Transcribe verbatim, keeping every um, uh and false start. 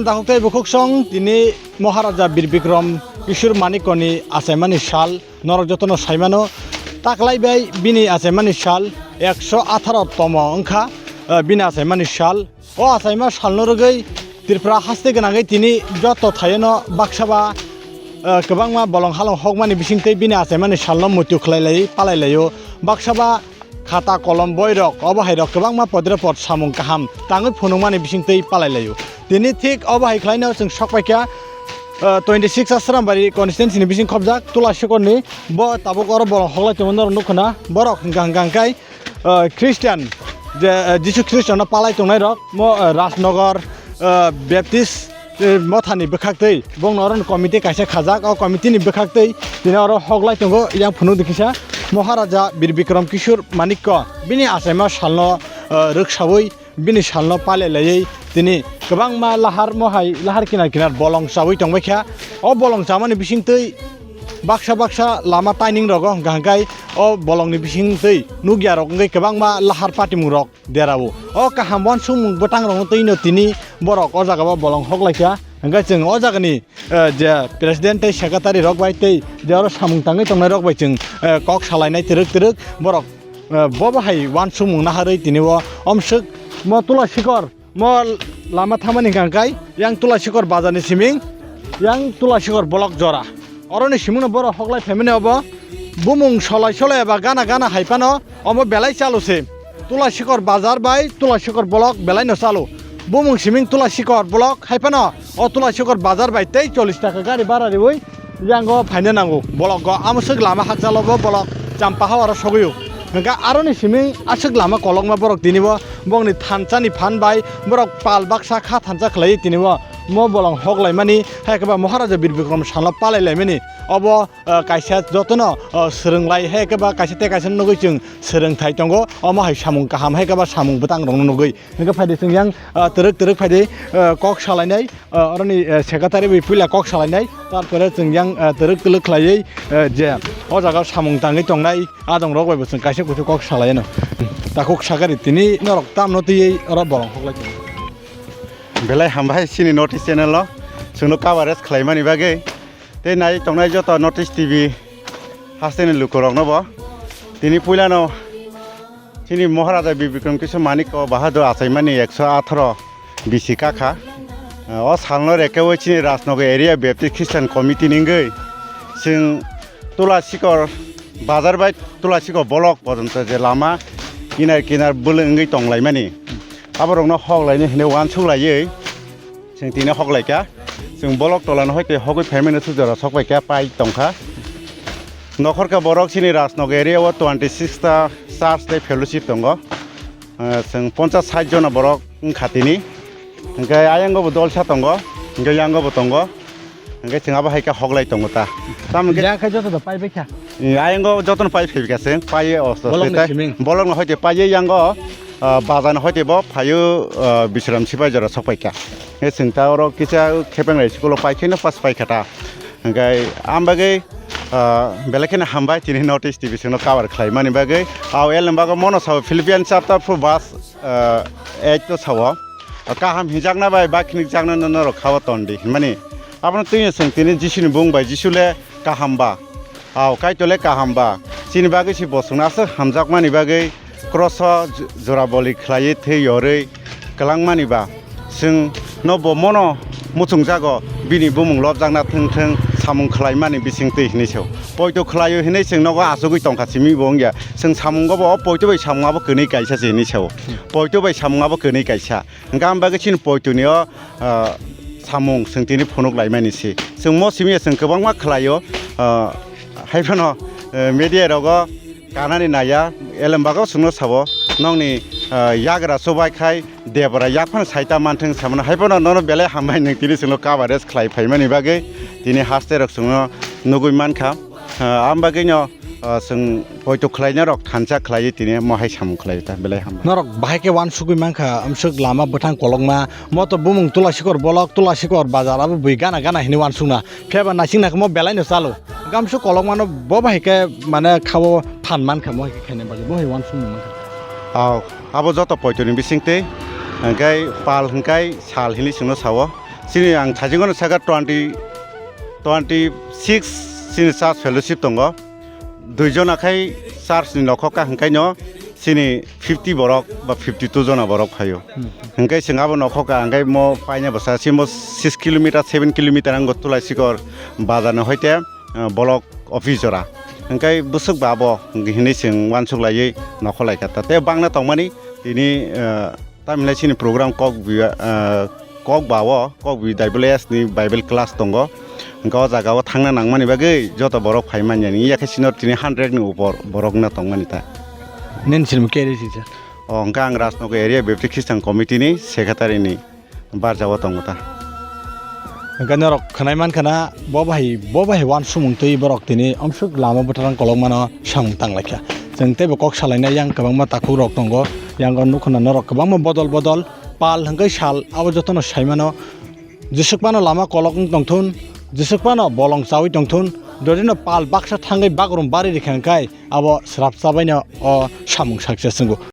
Takhuk tei bukhuk song tini Maharaja Bir Bikram Kishore Manikyani achaimani sal norok jotono saimano. Taklai bai bini achaimani sal ekso atharo tomo wngkha, eh, bini achaimani sal. O achaima salno rwgwi Tripura haste gwnangwi tini joto thaiono baksa ba, eh, kwbangma bolong halong hokmani bisingtwi bini achaimani salno muitu khlai lai palai laio. Baksa ba khata kolom boirok obo hairok kwbangma podre pod samung kaham tangwi phunukmani bisingtwi palai laio. Tini thik obo hai khlaino chwng sok paikha, eh, twenty six Asrambari constituency ni bising khobjak Tulasikorni bo tabuk oro bolong hoklai tongma norok nukho na borok hwnkha hwnkha hwnkhe, eh, Christian, je, eh, Jisu Khristono palai tongnairok, mo, eh, Rajnagar, eh, Baptist, eh, mothani bwkhaktwi, bongno oro committee kaisa khajak, o committee ni bwkhaktwi tini oro hoklai tongo, yang phunuk di kisa Maharaja Bir Bikram Kishore Manikya, bini achaima salno, eh, rwksawi, bini salno palai laiwi tini kwbangma lahar mohai, lahar kinar kinar bolong chawi tongbaikha. O bolong chamani bisingtwi baksa baksa lama taining rogo hwnkha hwnkhe o bolongni bisingtwi nukya rok wngwi kwbangma lahar patimung rok derao. O kaham uansukmung bwtang rokno twino tini borok o jaga o bolong hoklaikha. Hwnkhe chwng o jagani, eh, je president tei secretary rok bai tei je oro samung tangwi tongnai rok bai chwng, eh, kok salainai twrwk twrwk borok, eh, bo bahai uansukmung naharwi tini o omswk mo Tula Sikor mo lama thamani hwnkha hwnkhe yang Tula Sikor bazar ni siming yang Tula Sikor block jora. Oroni simingno borok hoklai phaimani obo bumung solai solai eba gana gana hai phano omo belai chalo se. Tula Sikor bazar bai Tula Sikor block belai no chalo. Bumung siming Tula Sikor block hai phano o Tula Sikor bazar bai tei chollish taka gari bara riwi yango phaina nango. Block go amoswk lama hakchalo bo block champa hawaro sogwi o. Hwnkhe aroni siming aswk lama kolokma borok tinibo bongni thansani phan bai borok pal baksa kha thansa khlaiwi tinibo mo bolong hoklaimani hai khe ba Maharaja Bir Bikram salno palai laimani. Obo, ah, kaisa jotono, ah, swrwnglai hai khe ba kaisa tei kaisa nugwi chwng swrwngthai tongo, omo hai samung kaham hai khe ba samung bwtang rokno nugwi. Hwnkhe phaidi chwng yang, ah, twrwk twrwk phaidi, ah, kok salainai, ah, oroni, ah, secretary bai puila kok salainai, tarpore chwng yang, ah, twrwk twlwk khlaiwi, ah, je o jaga samung tangwi tongnai adong rok bai bo chwng kaisa kusu kok salaino. Takhuk sakari tini norok tamno twiwi oro bolong hoklai tongo. Belai hambai chini North East channel o chwngno coverage khlaimani bagwi. Tei nai tongnai joto North East T V hasteni lukurokno bo. Tini puilano chini Maharaja Bir Bikram Kishore Manikya Bahadur achaimani ekso atharo bisi kakha. O salno rekeui chini Rajnagar Area Baptist Christian Committee ni wngwi chwng Tula Sikor bazar bai Tula Sikor block porjonto je lama kinar kinar bwlwng wngwi tonglaimani. Aborokno hoklaini hinwi uansuk laiwi chwng tini hoklaikha. Chwng block tolano hoite hogwi phaimani sujora sokpaikha, pai tongkha. Nokhorkha borok chini Rajnagar area o twenty six ta church tei fellowship tongo. Ah, chwng ponchas sait jona borok wngkha tini. Hwnkhe ayango bo dolsa tongo, hwnkhe yango bo tongo. Hwnkhe chwng abo hai khe hoklai tongo ta. Tamo hwnkhe yang khe joto do pai baikha. Eh, ayango jotono pai phaikha chwng, paiye osto bolongni sita. Siming. Bolongno hoite paiye yango, ah, bazano hoite bo phaio, ah, Bisram Sipai jora sokpaikha. Hwnkhe chwng ta oro kisa khepeng rai school o pai kheno pass paikha ta. Hwnkhe am bagwi, ah, belai kheno hambai chini North East T V chwngno cover khlaimani bagwi. Ao elem bago mono sao Philippians chapter four verse, ah, eight o sao. Kaham hinjakna bai ba khinikjakna no norok khao tondi hinmani. Abono twino chwng tini Jisuni bung bai Jisu le kaham ba. Ao Kaitor le kaham ba. Chini bagwi se bo chwngno aswk hamjakmani bagwi kroso j-, jora boli khlaiwi thwi yorwi kwlangmani ba. Chwng no bo mono muchungjago bini bumung lobjakna thwng thwng samung khlaimani bisingtwi hinwi se. Poito khlaio hinwi chwng nogo achugwi tongkha simi bo wngya. Chwng samungo bo o poito bai samung abo kwnwi kaisa se hinwi se. Poito bai samung abo kwnwi kaisa. Hwnkhe ang bagwi chini poitoni o, ah, samung chwng tini phunuk laimani se. Chwng mo simi ya chwng kwbangma khlaio, ah, haiphano, eh, media rogo kanani naiya, elem bago chwngno sabo, nokni, ah, yagra chubai khai debra yak phano saita manthwng samano, haiphano nono belai hambai nwng tini chwngno coverage khlai phaimani bagwi tini haste rok chwngno nugwi mankha. Ah, ang bagwino, ah, chwng poito khlaina rok thansa khlaiwi tini mohai samung khlaiwi ta belai hambai. Norok bahai khe uansugwi mankha, amswk lama bwthang kolokma, moto bumung Tula Sikor bolok, Tula Sikor bazar abo bui gana gana hinwi uansukna. Phiya ba naising naikhe mo belai no chalo. Gamsu kolokmano bo bahai khe mane khao phan mankha, mo hai khe khaina bagwi bo hai uansukmung mankha. Aw, abo joto poitoni bisingtwi, hwnkhe pal hwnkhe sal hinwi chwngno sao. Chini ang thajingo no saka twenty, twenty six chini church fellowship tongo. Dui jona khai church ni nokho ka hwnkhe no chini fifty borok ba fifty two jona borok phaio. Hmm. Hwnkhe chwng abo nokho ka hwnkhe mo paina bwsa simo six kilometer, seven kilometer ang tulai sikor bazar no hoite, ah, block office jora. Hwnkhe bwswk ba abo hinwi chwng uansuk laiwi nokho lai kha ta. Tei bangna tongmani tini, ah, Tamhinai chini program kok bi-, ah, kok ba o, kok bi Bible S ni Bible class tongo. Hwnkhe o jaga o thangna nangmani bagwi joto borok phai manya ni. Yakhe sino tini hundred ni upor borok na tongmani ta. Nini sinimo keri sisa? O, hwnkhe ang Rajnagar area Baptist Christian Committee ni secretary ni barja o tongo ta. Hwnkhe norok khwnai mankha na bo bahai, bo bahai uansukmung twi borok tini amsuk lama bwtharang kolokmano samung tanglaikha. Chwng teibo kok salainai yang kwbangma takhukrok tongo. Yang o nukha na norok kwbangma bodol bodol pal hwnkhe sal abo jotono saimano. Jeswk phano lama kolok wng tongthun, jeswk phano bolong chaui tongthun, dodino pal baksa thangwi bakrum bari rikha hwnkhe abo srapsa baino o samung success wngo.